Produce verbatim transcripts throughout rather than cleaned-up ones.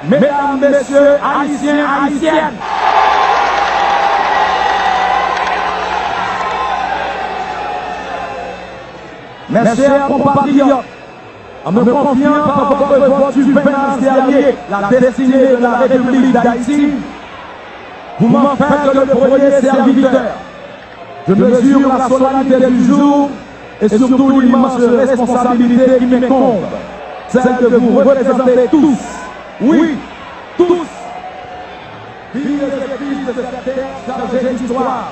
Medam, mesye, Ayisyen, Ayisyèn, mes chers compatriotes, en me confiant par votre vote du vingt mars dernier la destinée de la République d'Haïti, vous m'en faites le premier serviteur. Je mesure la solennité du jour et surtout l'immense responsabilité qui m'incombe, celle de vous représenter tous, oui, tous, filles et fils de cette terre chargée d'histoire,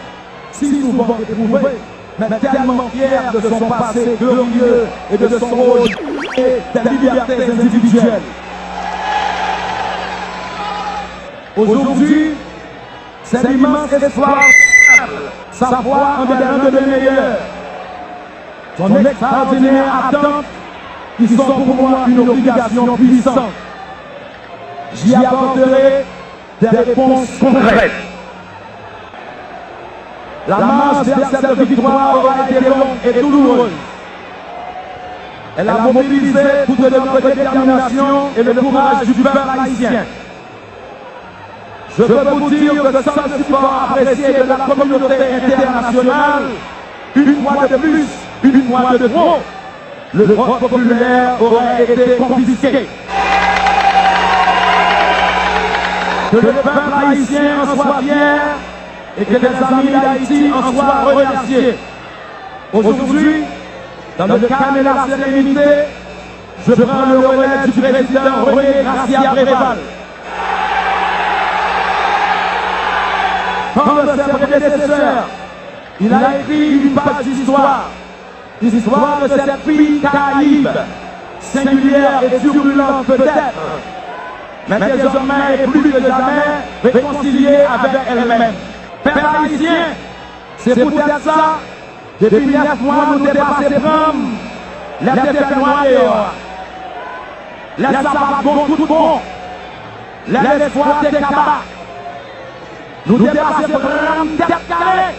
si souvent éprouvée, mais tellement fière de son passé glorieux et de son rôle des libertés individuelles. Aujourd'hui, c'est l'immense espoir, sa foi en des lendemains meilleurs, son extraordinaire attente qui sont pour moi une obligation puissante. J'y apporterai des réponses concrètes. La marche vers cette victoire aura été longue et douloureuse. Elle a mobilisé toute notre détermination et le courage du peuple haïtien. Je peux vous dire que sans le support apprécié de la communauté internationale, une fois de plus, une fois de trop, le vote populaire aurait été confisqué. Que le peuple haïtien en soit fier et que les amis d'Haïti en soient remerciés. Aujourd'hui, dans le calme et la sérénité, je prends le relais du président René Gracia Préval. Comme ses prédécesseurs, il a écrit une page d'histoire, l'histoire de cette fille Caraïbe, singulière et turbulente peut-être, mais désormais et plus que jamais réconciliée avec elle-même. Pèp ayisyen, se poutèt sa, depi nèf mwa nou te pase pran m, lè te fè nwa deyò a. Lè sa pa t bon tout bon, lè lespwa te kaba, nou te pase pran m tèt kale.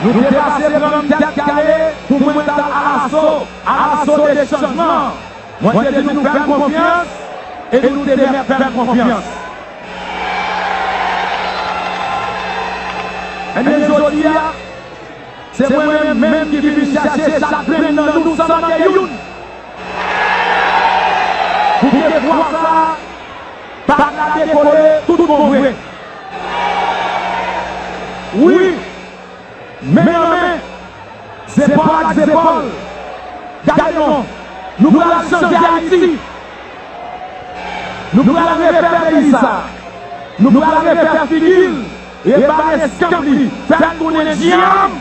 Nou te pase pran m tèt kale pou mwen t al alaso, alaso de chanjman. Mwen te di nou fè m konfyans, e nou te mèt fè m konfyans. Ebyen, jodi a, se mwen menm ki vin chèche chak grenn nan nou san manke youn, pou ke fwa sa a, bak la dekole tout bon vre. Wi, men nan men, zepòl ak zepòl. Gade non, nou pral chanje Ayiti. Nou pral refè peyi sa. Nou pral refè figi l, rebale eskanp li, fè l tounen dyanm.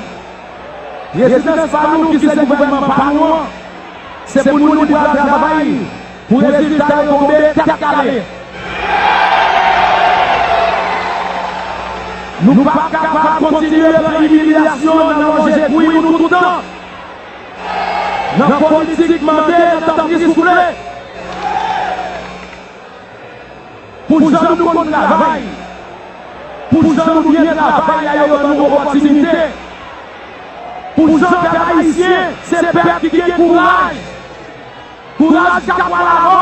Rezidans pa nou ki se gouvènman pa nou an, se pou nou li pral travay pou rezilta yo tonbe tèt kale. Nou p ap kapab kontinye pran imilyasyon nan lonje kwi nou tout tan, nan politik mande nan tanpri souple. Pou jan nou konn travay, pou jan nou byen travay la, yo ban nou opòtinite, pou jan pèp ayisyen se pèp ki gen kouraj, kouraj Kapwa Lamò,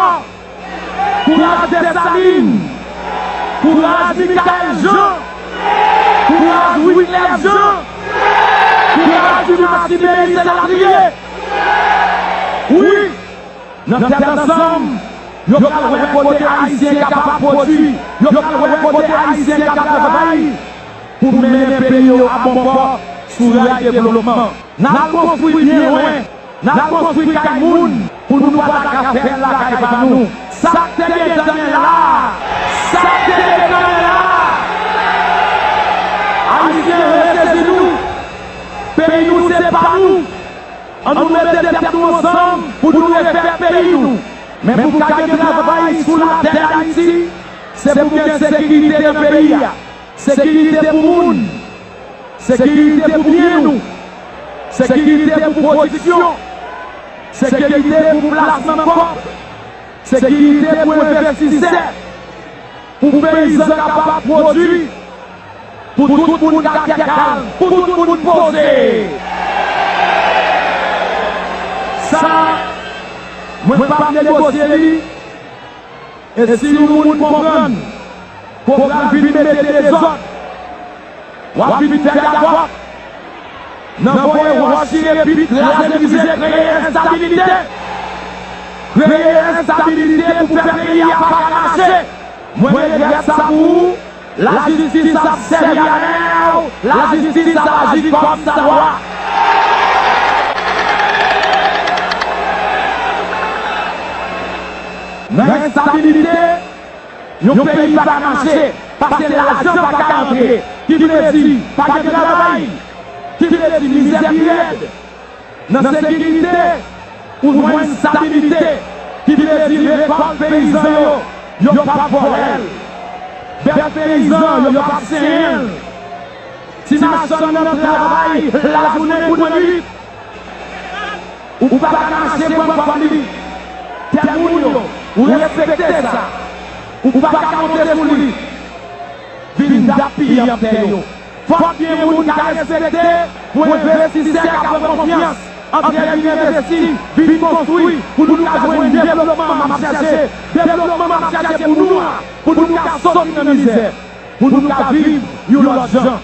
kouraj Desalin, kouraj Michaël Jean, kouraj Wyclef Jean, kouraj Dumas Tiberius elatriye. Wi, nan Tèt Ansanm, yo pral wè kote Ayisyen kapab pwodui, yo pral wè kote Ayisyen ka travay pou mennen peyi yo a bon pò sou ray devlopman. N al konstwi byen lwen, n al konstwi kay moun pou nou pa ta ka fè l lakay pa nou. Sa k te gen tanmen la, sa k te gen tanmen la. Ayisyen, resezi nou. Peyi nou se pa nou. Ann nou mete tèt nou ansanm pou nou refè peyi nou. Men pou ka gen travay sou latè Dayiti, se pou gen sekirite nan peyi a. Sekirite pou moun. Sekirite pou byen nou. Sekirite pou pwodiksyon. Sekirite pou plasman kòb. Sekirite pou envestisè. Pou peyizan kapab pwodui. Pou tout moun ka kè kalm, pou tout moun poze. Mwen p ap negosye li. E si yon moun konprann ke w pral vin mete dezòd, w ap vin fè gagòt nan voye wòch, chire pit, kraze brize, kreye enstabilite. Kreye enstabilite pou fè peyi a pa ka mache. Mwen regrèt sa pou ou. Lajistis ap sèvi a men w, lajistis ap aji kòm sa dwa. Nan enstabilite, yon peyi pa ka mache, paske lajan pa ka antre, ki vle di pa gen travay, ki vle di mizè pi rèd. Nan sekirite, ou jwenn stabilite, ki vle di rekòt peyizan yo, yo p ap vòlè l. Bèt peyizan yo, yo p ap senyen l. Ti machann nan travay lajounen kou nan nwit. Ou pa ka mache pran kòb li. Tè moun yo, ou respekte sa. Ou pa ka konte sou li. Vin dap piyanp tè yo. Fòk gen moun ka respekte pou envestisè ka pran konfyans, antre vin envesti, vin konstwi, pou nou ka jwenn devlopman m ap chèche, devlopman m ap chèche pou nou an, pou nou ka soti nan mizè, pou nou ka viv yon lòt jan.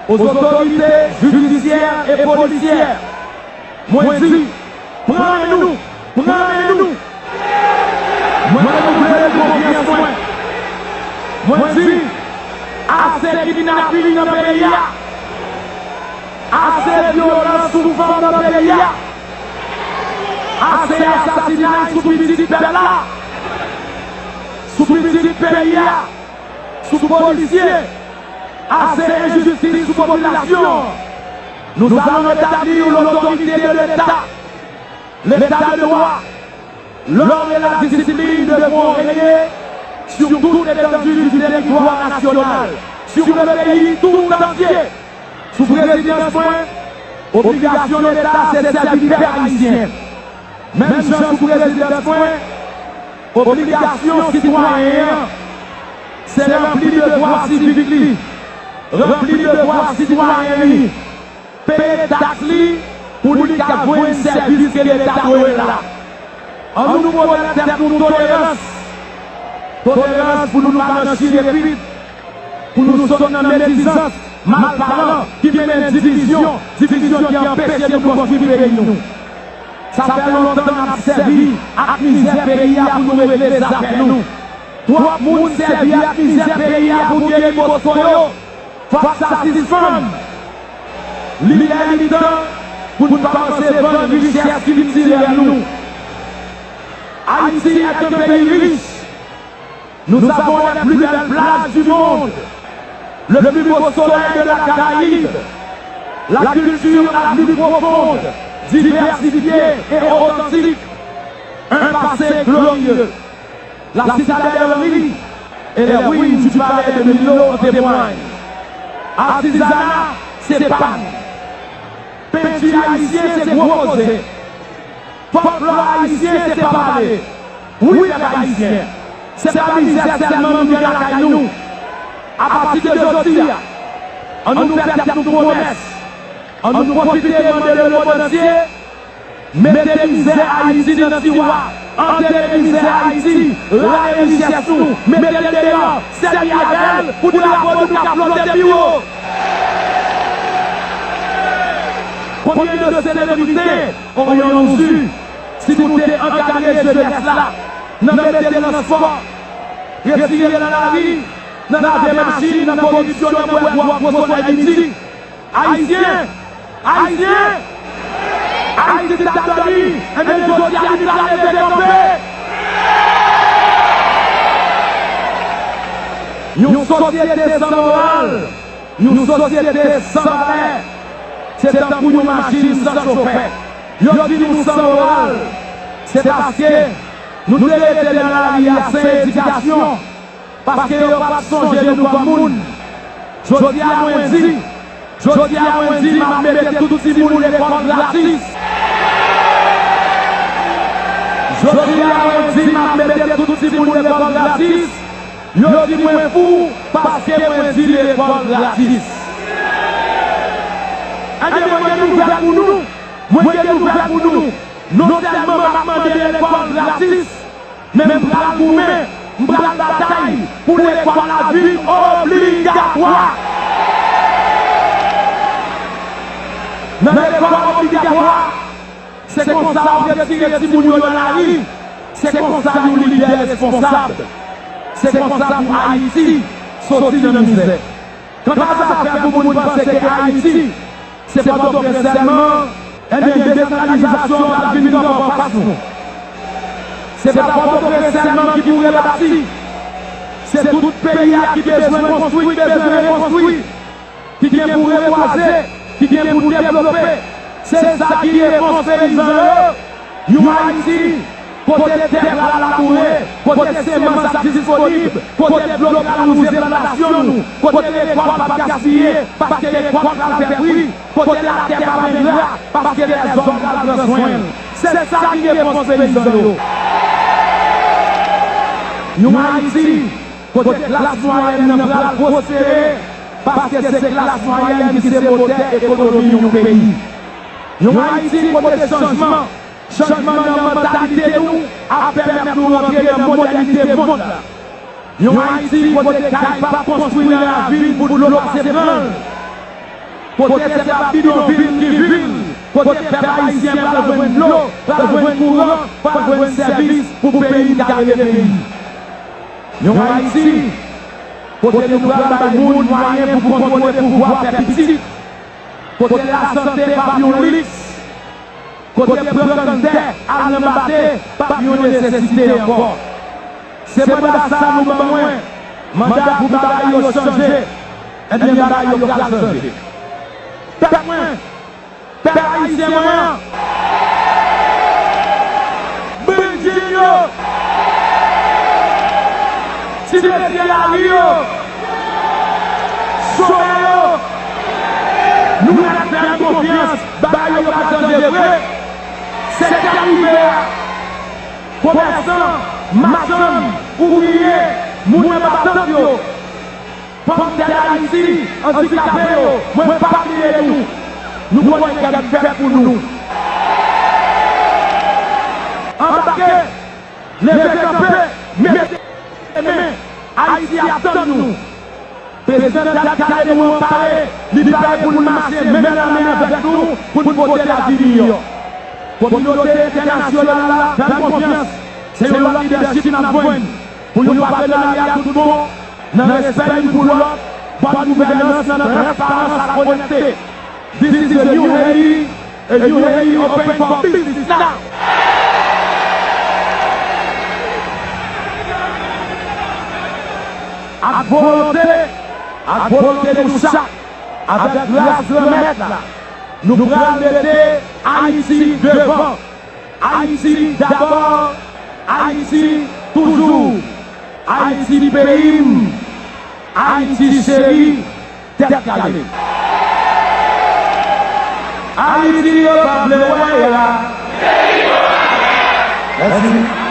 Aux autorités judiciaires et policières, mwen di, pran men nou, pran men nou. Mwen renouvle konfyans mwen. Mwen di, ase kidnaping nan peyi a. Ase vyolans sou fanm nan peyi a. Ase asasinay sou pitit pèp la. Sou pitit peyi a. Sou polisye. Ase enjistis sou popilasyon. Nous allons rétablir l'autorité de l'État, l'état de droit, l'ordre et la discipline devront régner sur toute l'étendue du territoire national, sur le pays tout entier. Sou prezidans mwen, obligasyon Leta se sèvi pèp ayisyen. Menm jan sou prezidans mwen, obligasyon sitwayen an se ranpli devwa sivik li, ranpli devwa sitwayen li, peye taks li pou li ka jwenn sèvis ke Leta dwe l la. Ann nou pwomèt tèt nou tolerans, tolerans pou nou pa nan chire pit, pou nou sot nan medizans malpalan ki mennen divizyon, divizyon ki anpeche nou konstwi peyi nou. Sa fè lontan n ap sèvi ak mizè peyi a pou nou regle zafè nou. Twòp moun sèvi ak mizè peyi a pou geri boston yo. Fòk sa sispann. Li lè li tan pou n kòmanse vann richès kiltirèl nou. Haïti est un pays riche. Nous avons les plus belles plages du monde, le plus beau soleil de la Caraïbe, la culture la plus profonde, diversifiée et authentique, un passé glorieux. La citadelle Henry et les ruines du palais de Milo en témoignent. Artisanat, se pa n. Penti ayisyen, se gwo koze. Fòklò ayisyen, se pa pale. Wi, pèp ayisyen, se pa mizè sèlman nou gen lakay nou. Apati de jodi a, ann nou fè tèt nou pwomès. Ann nou pwofite mande lemonn antye mete mizè Ayiti nan tiwa. Antere mizè Ayiti, rayi richès nou, mete l deyò, sèvi avè l pou drapo nou ka flote pi wo. Combien de célébrités aurions-nous eu si nou te ankadre jenès la nan mete l nan spò, retire l nan lari, nan lave machin, nan koripsyon, nan bwè dwòg, pwosonay midi? Ayisyen! Ayisyen! Ayiti t ap dòmi, enben jodi a li pral leve kanpe! Yon sosyete san moral, yon sosyete san valè, se tankou yon machin san chofè. Yo di nou san moral, se paske nou te rete nan lari a san edikasyon. Paske yo pa t sonje nou kòm moun. Jodi a mwen di, jodi a mwen di m ap mete tout timoun lekòl gratis. Jodi a mwen di m ap mete tout timoun lekòl gratis. Yo di mwen fou paske mwen di lekòl gratis. Ebyen mwen gen nouvèl pou nou. Mwen gen nouvèl pou nou. Non sèlman m ap mande lekòl gratis, men m pral goumen, m pral batay pou lekòl la vin obligatwa. Nan lekòl obligatwa, se konsa w retire timoun yo nan lari, se konsa yon lidè responsab, se konsa pou Ayiti soti nan mizè. Kanta zafè pou moun panse ke Ayiti se Pòtoprens sèlman, ebyen, desantralizasyon pral vin kanpe anfas nou. Se pa Pòtoprens sèlman ki pou rebati. Se tout peyi a ki bezwen konstwi, ki bezwen rekonstwi, ki gen pou rebwaze, ki gen pou devlope. Se sa ki repons peyizan yo. Yon Ayiti kote tè pral laboure, kote semans ap disponib, kote dlo pral wouze plantasyon nou, kote rekòt p ap gaspiye, paske rekòt pral fè fwi, kote latè p ap engra, paske lèzòm pral pran swen l. Se sa ki repons peyizan yo. Yon Ayiti kote klas mwayèn nan pral pwospere, paske se klas mwayèn ki se motè ekonomi yon peyi. Yon Ayiti kote chanjman, chanjman nan mantalite nou ap pèmèt nou rantre nan modènite mond la. Yon Ayiti kote kay p ap konstwi nan ravin pou dlo pase pran l. Kote se pa bidonvil ki vil, kote pèp ayisyen pral jwenn dlo, pral jwenn kouran, pral jwenn sèvis pou peyi n ka rele peyi. Yon Ayiti kote nou pral bay moun mwayen pou kontwole pouvwa, fè pitit, kote lasante p ap yon liks, kote pran kanntè, al nan bate p ap yon nesesite ankò. Se manda sa nou ban mwen, manda pou bagay yo chanje, ebyen bagay yo pral chanje. Pèp mwen, pèp ayisyen mwen an, bidjin yo, ti mesye lari yo, chomè yo, nou mèt fè n konfyans, bagay yo pral chanje vre. Sektè prive a, komèsan, machann, ouvriye, moun anba tant yo, fanm tèt Ayiti, andikape yo, mwen p ap bliye nou. Nou konnen kè n fè pou nou. Anbake, leve kanpe, mete men. Ayiti ap tann nou. Prezidan Dad Kale nou an pare, li pare pou l mache men nan men avèk nou, pou n pote lavi miyò. Kominote entènasyonal la fè n konfyans. Se yon lòt lidèchip n ap jwenn. Pou yon pa vle lari a tout bon, nan respè youn pou lòt, bòn gouvènans, nan transparans ak onètte. This is a new Haiti, a new Haiti open for business now. Ak volonte, ak volonte nou chak, avèk gras Granmèt la, nou pral mete Ayiti devan. Ayiti dabò, Ayiti toujou. Ayiti peyi m, Ayiti cheri, tèt kale. Ayiti yo pa vle wè a. Mèsi.